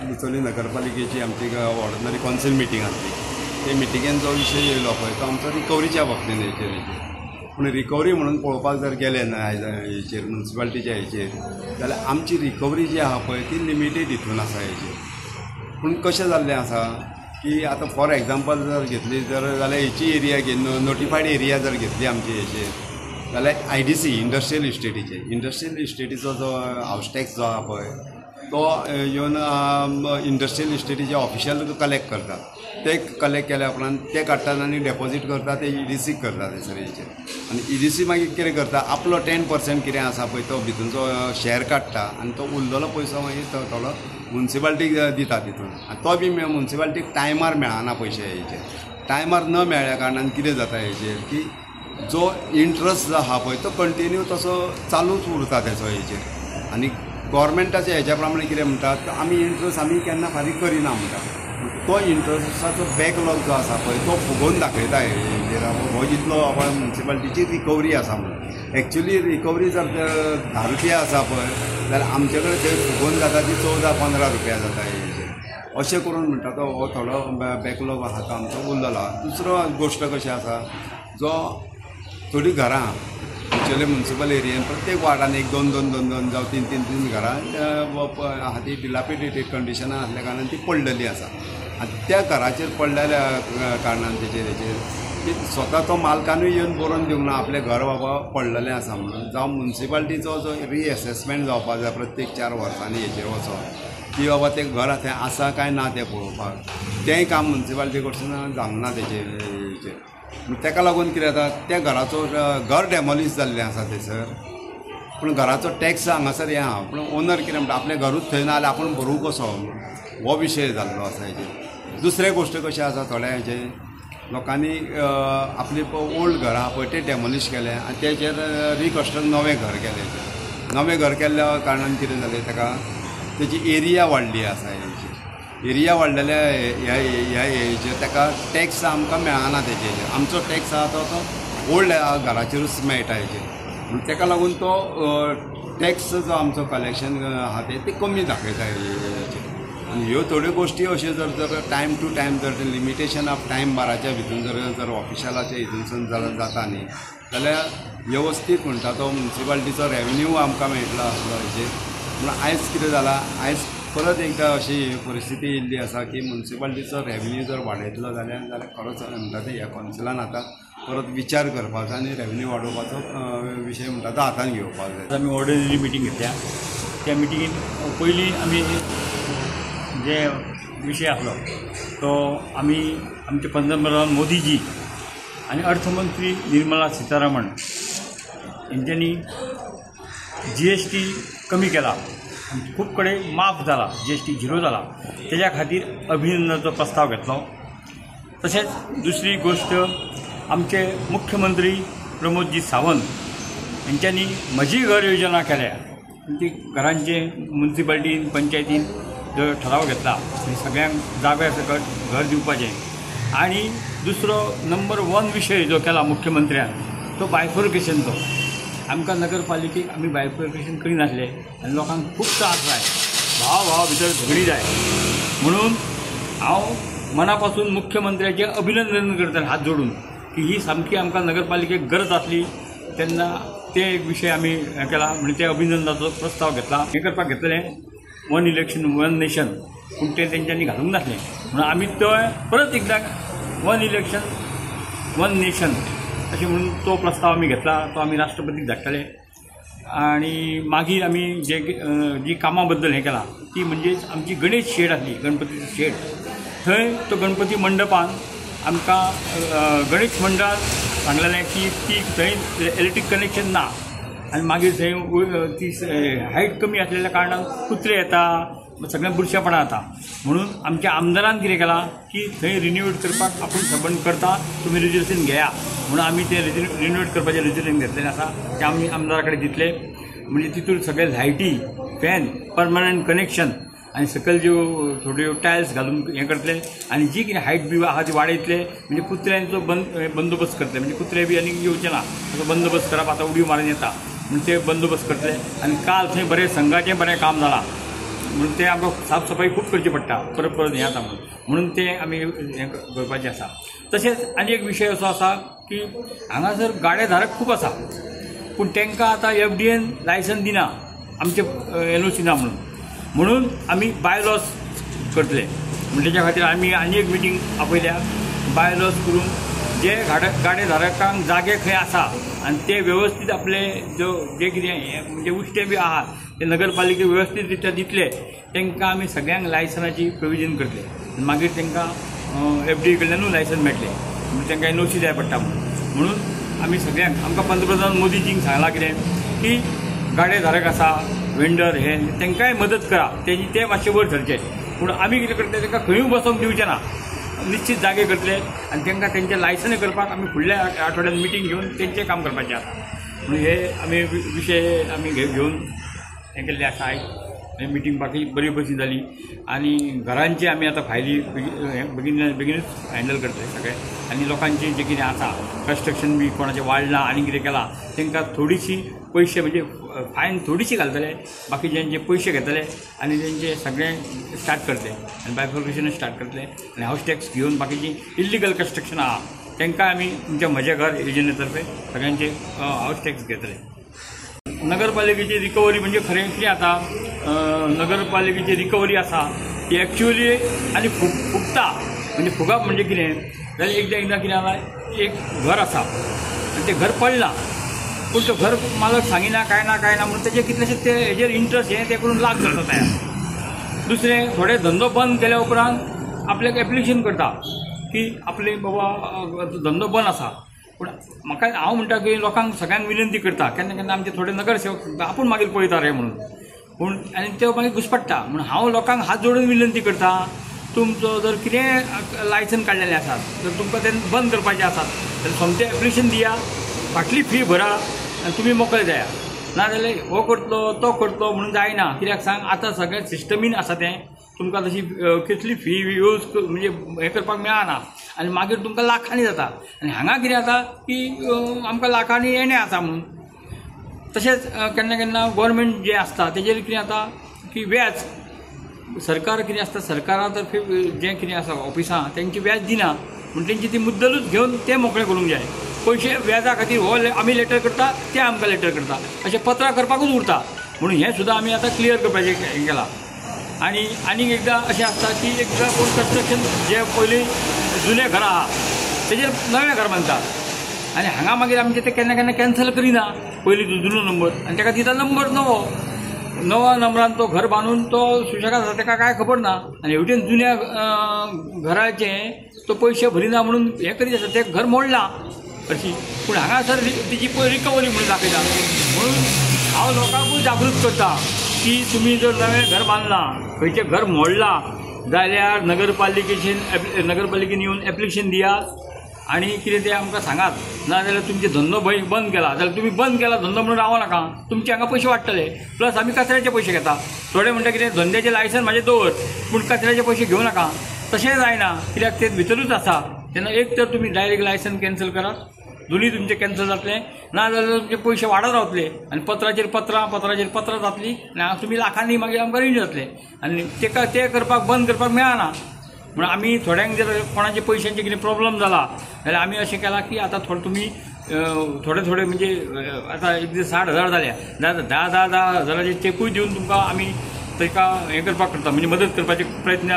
बिचोली नगरपालिकेची आमची ordinary council meeting आसली. ते मिटिंगेन जो विशय येयलो पळय तो आमचो रिकवरीच्या बाबतीन हेचेर पूण रिकवरी म्हणून पळोवपाक जर गेले न्हय आयज हेचेर मुन्सिपालिटीच्या हेचेर जाल्यार आमची रिकवरी जी आसा पळय ती लिमिटेड हितून आसा हेचेर. पूण कशें जाल्लें आसा की आतां फॉर एग्जाम्पल जर घेतली जर जाल्यार हेची एरिया नोटिफायड एरिया जर घेतली आमची हेचेर जाल्यार IDC industrial इस्टेटीचे इंडस्ट्रियल इस्टेटीचो जो हावस टॅक्स जो आसा पळय तो येवन इंडस्ट्रियल इस्टेटीचे ऑफिशियल कलेक्ट करतात. ते कलेक्ट केल्या उपरांत ते काडटात आनी डेपोजीट करतात ते ईडीसीक करतात थंयसर हेचेर. आनी ईडीसी मागीर कितें करता आपलो 10% कितें आसा पळय तो भितूनचो शेअर काडटा आनी तो उरलेलो पयसो मागीर तो थोडो मुन्सिपालिटीक दिता तितून. आनी तो बी मुन्सिपालिटीक टायमार मेळना पयशे हेचेर. टायमार न मेळ्ळ्या कारणान कितें जाता हेचेर की जो इंट्रस्ट जो आसा पळय तो कंटिन्यू तसो चालूच उरता तेचो हेचेर. आनी गव्हर्मेंटाच्या हेच्या प्रमाणे कितें म्हणटात आमी इंट्रस्ट आमी केन्ना फारीक करिना म्हणटा. तो इंट्रस्टाचो बॅकलॉग जो आसा पळय तो फुगोवन दाखयता हेचेर हो जितलो आपण मुन्सिपालिटीची रिकवरी आसा म्हणून. एक्चुली रिकवरी जर 10 रुपया आसा पळय जाल्यार आमचे कडेन थंय फुगोवन जाता ती 14-15 रुपया जाता हेचेर. अशें करून म्हणटा तो हो थोडो बॅकलॉग आसा तो आमचो उरलेलो आसा. दुसरो गोश्ट कशी आसा जो थोडीं घरां बिचोले मुन्सिपल एरियेन प्रत्येक वार्डान 1 2 2 2 2 जावं 3 3 3 घरां आहा ती डिलापिडेटेड कंडिशनान आसल्या कारणान ती पडलेली आसा. आनी त्या घराचेर पडलेल्या कारणान तेचेर हेचेर की स्वता तो मालकानूय येवन बरोवन दिवंक ना आपलें घर बाबा पडलेलें आसा म्हणून. जावं मुन्सिपालिटीचो जो रिएसेसमेंट जावपाक जाय प्रत्येक 4 वर्सांनी हेचेर वचोन की बाबा तें घर थंय आसा काय ना तें पळोवपाक तेंय काम मुन्सिपालिटी कडसून जावंक ना तेचेर हेचेर. ताका लागून कितें जाता त्या घराचो घर डेमोलीश जाल्लें आसा थंयसर पूण घराचो टॅक्स हांगासर हें आहा पूण ओनर कितें म्हणटा आपलें घरूच थंय ना जाल्यार आपूण भरूं कसो हो विशय जाल्लो आसा हेचेर. दुसरें गोश्ट कशें आसा थोड्या हेचेर लोकांनी आपली ओल्ड घरां आहा पळय तें डेमोलीश केलें आनी तेचेर रिकन्स्ट्रक्ट नवें घर केलें. नवें घर केल्ल्या कारणान कितें जालें ताका तेची एरिया वाडली आसा हेचेर. एरिया वाडलेल्या ह्या ह्या हेचेर ताका टॅक्स आमकां मेळना तेचेर. आमचो टॅक्स आसा तो तो ओल्ड घराचेरूच मेळटा हेचेर. ताका लागून तो टॅक्स जो आमचो कलेक्शन आहा तें कमी दाखयता हेचेर. आनी ह्यो थोड्यो गोश्टी अश्यो जर जर टायम टू टायम जर लिमिटेशन ऑफ टायम बाराच्या भितून जर जर ऑफिशलाच्या हितूनसून जर जाता न्ही जाल्यार वेवस्थीत म्हणटा तो मुन्सिपालिटीचो रेवेन्यू आमकां मेळटलो आसलो हेचेर. पूण आयज कितें जालां आयज परत एकदां अशी परिस्थिती येयल्ली आसा की मुन्सिपालिटीचो रेवेन्यू जर वाडयतलो जाल्यार जाल्यार खरोच म्हणटा ते ह्या कौन्सिलान आतां परत विचार करपाचो आनी रेवेन्यू वाडोवपाचो विशय म्हणटा तो हातान घेवपाक जाय. आमी ऑर्डिनरी मिटींग घेतल्या त्या मिटिंगेन पयलीं आमी जे विशय आसलो तो आमी आमचे पंतप्रधान मोदीजी आनी अर्थमंत्री निर्मला सीतारामन हेंच्यांनी GST कमी केला, खूब कडेन माफ जाला, GST 0 जाला, तेज्या खातीर अभिनंदनाचो प्रस्ताव घेतलो. तशेंच दुसरी गोश्ट आमचे मुख्यमंत्री प्रमोदजी सावंत हेंच्यांनी म्हजी घर योजना केल्या. ती घरांचे मुन्सिपालिटीन पंचायतीन जो ठराव घेतला सगळ्यांक जाग्या सकट घर दिवपाचें. आनी दुसरो नंबर 1 विशय जो केला मुख्यमंत्र्यान तो बायफर्केशनचो. आमकां नगरपालिकेक आमी बायफर्केशन करिनासले आनी लोकांक खूब त्रास जाय, भाव भाव भितर झगडी जाय. म्हणून हांव मना पासून मुख्यमंत्र्याचें अभिनंदन करता हात जोडून की ही सामकी आमकां नगरपालिकेक गरज आसली तेन्ना ते एक विशय आमी हें केला म्हणजे ते अभिनंदनाचो प्रस्ताव घेतला. हें करपाक घेतलें 1 इलेक्शन 1 नेशन पूण तें तेंच्यांनी घालूंक नासलें म्हणून आमी तो परत एकदां 1 इलेक्शन 1 नेशन अशें म्हणून तो प्रस्ताव आमी घेतला, तो आमी राष्ट्रपतीक धाडटले. आनी मागीर आमी जे जी कामां बद्दल हें केलां ती म्हणजेच आमची गणेश शेड आसली, गणपतीची शेड, थंय तो गणपती मंडपान आमकां गणेश मंडळान सांगलेलें की ती थंय इलेक्ट्रीक कनेक्शन ना आनी मागीर थंय ती हायट कमी आसलेल्या कारणान कुत्रे येता, सगळ्या बुरशेपणां जाता. म्हणून आमच्या आमदारान कितें केलां की थंय रिन्युवेट करपाक आपूण सबंद करता, तुमी रिजर्वेशन घेया म्हणून आमी तें रिन्युवेट करपाचें रिजर्वेशन घेतलेलें आसा, तें आमी आमदारा कडेन दितले. म्हणजे तितून सगळे लायटी, फॅन, परमनंट कनेक्शन आनी सकयल ज्यो थोड्यो टायल्स घालून हें करतले आनी जी कितें हायट बी आहा ती वाडयतले. म्हणजे कुत्र्यांचो बंदोबस्त करतले, म्हणजे कुत्रे बी आनी येवचे ना असो बंदोबस्त करप, आतां उडयो मारून येता म्हण ते बंदोबस्त करतले. आनी काल थंय बरें संघाचें बरें काम जालां, म्हणून ते आमकां साफ सफाई खूब करची पडटा परत परत हें जाता म्हणून ते आमी हें करपाचें आसा. तशेंच आनी एक विशय असो आसा की हांगासर गाडेधारक खूब आसा पूण तांकां आतां एफडीएन लायसन दिना आमचे एनओसी ना म्हणून म्हणून आमी बायलॉज करतले. म्हण तेच्या खातीर आमी आनी एक मिटींग आपयल्या बायलॉज करून जे गाडेधारकांक जागे खंय आसा आनी ते वेवस्थीत आपले जो जे कितें म्हणजे उश्टे बी आहा ते नगरपालिके वेवस्थीत रित्या दितले तांकां आमी सगळ्यांक लायसनाची प्रोविजन करतले आनी मागीर तांकां एफडी कडल्यानूय लायसन मेळटलें म्हणजे तांकां एनओसी जाय पडटा म्हणून आमी सगळ्यांक आमकां पंतप्रधान मोदीजींक सांगलां कितें की गाडेधारक आसा वेंडर हे तांकांय मदत करा तेजी ते मातशे वयर सरचे पूण आमी कितें करतले तांकां खंयूय बसोंक दिवचें ना निश्चित जागे करतले आनी तांकां तेंचें लायसन करपाक आमी फुडल्या आठवड्यान मिटींग घेवन तेंचें काम करपाचें आसा. म्हणून हे आमी विशय आमी घेवन हें केल्लें आसा. आयज मिटींग बाकी बरी भशेन जाली आनी घरांची आमी आतां फायली बेगीन बेगीनूच हँडल करतले सगळें आनी लोकांचें जें कितें आसा कन्स्ट्रक्शन बी कोणाचें वाडलां आनी कितें केलां तांकां थोडीशी पयशे म्हणजे फायन थोडीशी घालतले बाकी जेंचे पयशे घेतले आनी तेंचे सगळें स्टार्ट करतले आनी बायफर्केशन स्टार्ट करतले आनी हावस टॅक्स घेवन बाकीची इल्लिगल कन्स्ट्रक्शन आहा तांकां आमी तुमच्या म्हजें घर योजने तर्फे सगळ्यांचे हावस टॅक्स घेतले. नगरपालिकेची रिकवरी म्हणजे खरें कितें आतां नगरपालिकेची रिकवरी आसा ती एक्चुअली आनी फुगता म्हणजे फुगप म्हणजे कितें जाल्यार एकदां एकदां कितें जाला एक घर आसा आनी तें घर पडलां पूण तो घर मालक सांगिना कांय ना कांय ना म्हणून तेजे कितलेशे ते हेजेर इंट्रस्ट हें तें करून लाख जाता तयार. दुसरें थोडे धंदो बंद केल्या उपरांत आपल्याक एप्लिकेशन करता की आपले बाबा धंदो बंद आसा पूण म्हाका हांव म्हणटा की लोकांक सगळ्यांक विनंती करता केन्ना केन्ना आमचे थोडे नगरसेवक आपूण मागीर पळयता रे म्हणून पूण आनी ते मागीर घुसपडटा. म्हणून हांव लोकांक हात जोडून विनंती करता तुमचो जर कितें लायसन काडलेलें आसा जर तुमकां तें बंद करपाचें आसा जाल्यार सोमतें एप्लिकेशन दिया फाटली फी भरा आनी तुमी मोकळे जाया नाजाल्यार हो करतलो तो करतलो म्हणून जायना. कित्याक सांग आतां सगळें सिस्टमीन आसा तें तुमकां तशी कितली फी यूज म्हणजे हें करपाक मेळना आनी मागीर तुमकां लाखांनी जाता आनी हांगा कितें जाता की आमकां लाखांनी येणें आसा म्हणून. तशेंच केन्ना केन्ना गोवोरमेंट जें आसता तेजेर कितें जाता की व्याज सरकार कितें आसता सरकारा तर्फे जें कितें आसा ऑफिसां तेंची व्याज दिना म्हण तेंची ती मुद्दलूच घेवन ते मोकळे करूंक जाय पयशे व्याजा खातीर हो आमी लेटर करता ते आमकां लेटर करता अशें पत्रां करपाकूच उरता म्हणून हें सुद्दां आमी आतां क्लियर करपाचें हें केलां. आनी आनीक एकदां अशें आसता की एकदां कोण कन्स्ट्रक्शन जे पयलीं जुनें घर आहा तेजेर नवें घर बांदता आनी हांगा मागीर आमचें तें केन्ना केन्ना कॅन्सल करिना पयलीं जुनो नंबर आनी ताका दिता नंबर नवो नव्या नंबरान तो घर बांदून तो सुशेगाद आसा ताका कांय खबर ना आनी हेवटेन जुन्या घराचें तो पयशे भरिना म्हणून हें करीत आसा तें घर मोडलां अशी पूण हांगासर तिची पय रिकवरी म्हणून दाखयता. म्हणून हांव लोकांकूय जागृत करता की तुमी जर नवें घर बांदलां खंयचें घर मोडलां जाल्यार नगरपालिकेचेन नगरपालिकेन येवन एप्लिकेशन दियात आनी कितें तें आमकां सांगात नाजाल्यार तुमचे धंदो बंद केला जाल्यार तुमी बंद केला धंदो म्हणून रावो नाका तुमचे हांगा पयशे वाडटले प्लस आमी कचऱ्याचे पयशे घेता. थोडे म्हणटा कितें धंद्याचें लायसन म्हाजें दवर पूण कचऱ्याचे पयशे घेवं नाका तशें जायना कित्याक ते भितरूच आसा तेन्ना एक तर तुमी डायरेक्ट लायसन कॅन्सल करात दोनूय तुमचें कॅन्सल जातलें ना जाल्यार तुमचे पयशे वाडत रावतले आनी पत्राचेर पत्रां पत्राचेर पत्रां जातलीं आनी तुमी लाखांनी मागीर आमकां रीण जातलें आनी तेका तें करपाक बंद करपाक मेळना. म्हणून आमी थोड्यांक जर कोणाचे पयशांचे कितें प्रॉब्लम जाला जाल्यार आमी अशें केलां की आतां थोडे तुमी थोडे थोडे म्हणजे आतां एक दीस 60,000 जाल्या जाल्यार 10-10-10 हजाराचे चेकूय दिवन तुमकां आमी ताका हें करपाक करता म्हणजे मदत करपाचे प्रयत्न.